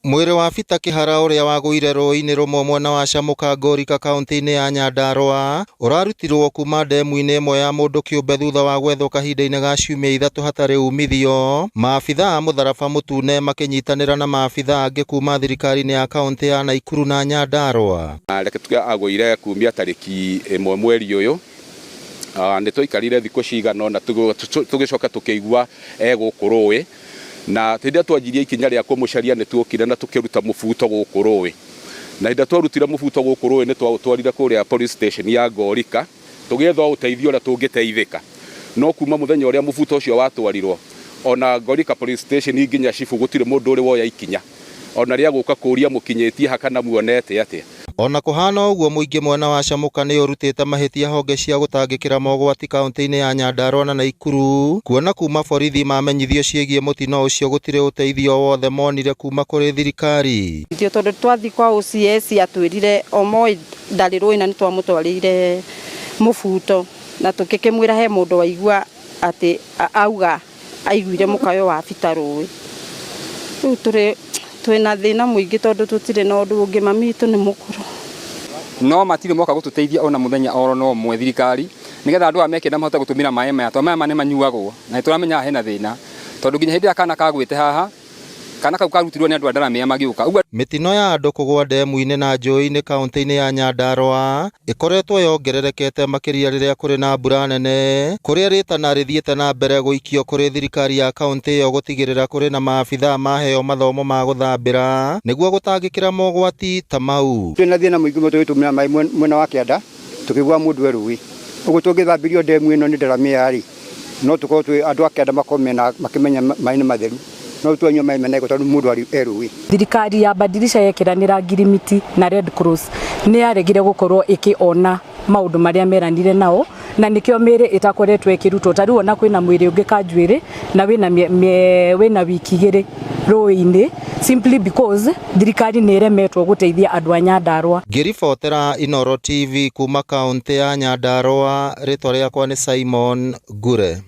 Mwĩrĩ wa Peter Kĩhara ũrĩa wagũire rũũĩ-inĩ rũmwe mwena wa Camũka Ngorika kaunti-inĩ ya Nyandarua ũrarutirwo kuma ndemu-inĩ ĩmwe ya mũndũ kĩũmbe thutha wa gwethwo kahinda-inĩ ga ciumia ithatũ hatarĩ umithio. Maabitha a mũtharaba mũtune makĩnyitanĩra na maabitha angĩ kuma thirikari-inĩ ya kaunti ya Naikuru na Nyandarua. Reke tuge agũire kumia tarĩki 1 mweri ũyũ. Nĩ twaikarire thikũ cigana ũna tũgĩcoka tũkĩigua e gũkũ rũĩ, na hĩndĩ ĩrĩa twanjirie ikinya rĩa kũmũcaria nĩ tuokire na tũkĩruta mũbuto gũkũ rũĩ, na hĩndĩ ĩrĩa twarutire mũbuto gũkũ rũĩ nĩ twaũtwarire kũrĩa police station ya Ngorika tũgĩetha ũteithio ũrĩa tũngĩteithĩka. No kuma mũthenya ũrĩa mũbuto ũcio watwarirwo, ona Ngorika police station nginya cibũ gũtirĩ mũndũ ũrĩ woya ikinya ona rĩa gũka kũria mũkinyĩtie ha kana muonete atĩa. Ona kũhana ũguo, mũingĩ mwena wa Camũka nĩ ũrutĩte mahĩtia honge cia gũtangĩkĩra mogwati kaunti-inĩ ya Nyandarua na Naikuru, kuona kuma borithi mamenyithio ciĩgiĩ mũtino ũcio gũtirĩ ũteithio wothe monire kuma kũrĩ thirikari. Ithuĩ tondũ twathiĩ kwa OCS atwĩrire Omoĩ ndarĩ rũĩ na nĩ twamũtwarĩire mũbuto na tũkĩkĩmwĩra he mũndũ waigua atĩ auga aiguire mũkayo wa Peter rũĩ. Rĩu tũrĩ twĩna thĩna mũingĩ tondũ tũtirĩ na ũndũ ũngĩ, mami witũ nĩ mũkũrũ. No matirĩ moka gũtũteithia ona mũthenya oro no ũmwe thirikari, nĩgetha andũ aya mekĩenda mahote gũtũmĩra maĩ maya, tondũ maya nĩ manyuagwo na nĩ tũramenya haha hena thĩna, tondũ nginya hĩndĩ ĩrĩa kana kagwĩte haha, kana kau karutirwo nĩ andũ a Ndaramĩa magĩũka. Ũguo Mĩtino ya andũ kũgũa ndemu-inĩ na njũĩ-inĩ kaunti-inĩ ya Nyandarua ĩkoretwo yongererekete makĩria rĩrĩa kũrĩ na mbura nene, kũrĩa rĩtana rĩthiĩte na mbere gũikio kũrĩ thirikari ya kaunti ĩyo gũtigĩrĩra kũrĩ na maabitha maheo mathomo ma gũthambĩra nĩguo gũtangĩkĩra mogwati ta mau. Twĩna thĩna mũingĩ mũno tũgĩtũmĩra maĩ mwena wa kĩanda tũkĩgua mũndũ e rũĩ. Ũguo tũngĩthambirio ndemu ĩno nĩ Ndaramĩa rĩ, no tũkorwo twĩ andũ a kĩanda makorwo mena makĩmenya maĩ nĩ matheru. No twanyua maĩ mena gĩko tondũ mũndũ arĩ e rũĩ. Thirikari ya Badilisha yekiranĩra ngirimiti na Red Cross nĩ yaregire gũkorwo ĩkĩona maũndũ marĩa meranire nao, na nĩkĩo mĩĩrĩ ĩtakoretwo ĩkĩrutwo. Ta rĩu ona kwĩna mwĩrĩ ũngĩ Kanjuĩrĩ na wĩna wiki igĩrĩ rũĩ-inĩ, simply because thirikari nĩ ĩremetwo gũteithia andũ a Nyandarua. Ngĩribotera Inooro TV kuma kaunti ya Nyandarua, rĩtwa rĩakwa nĩ Simon Ngure.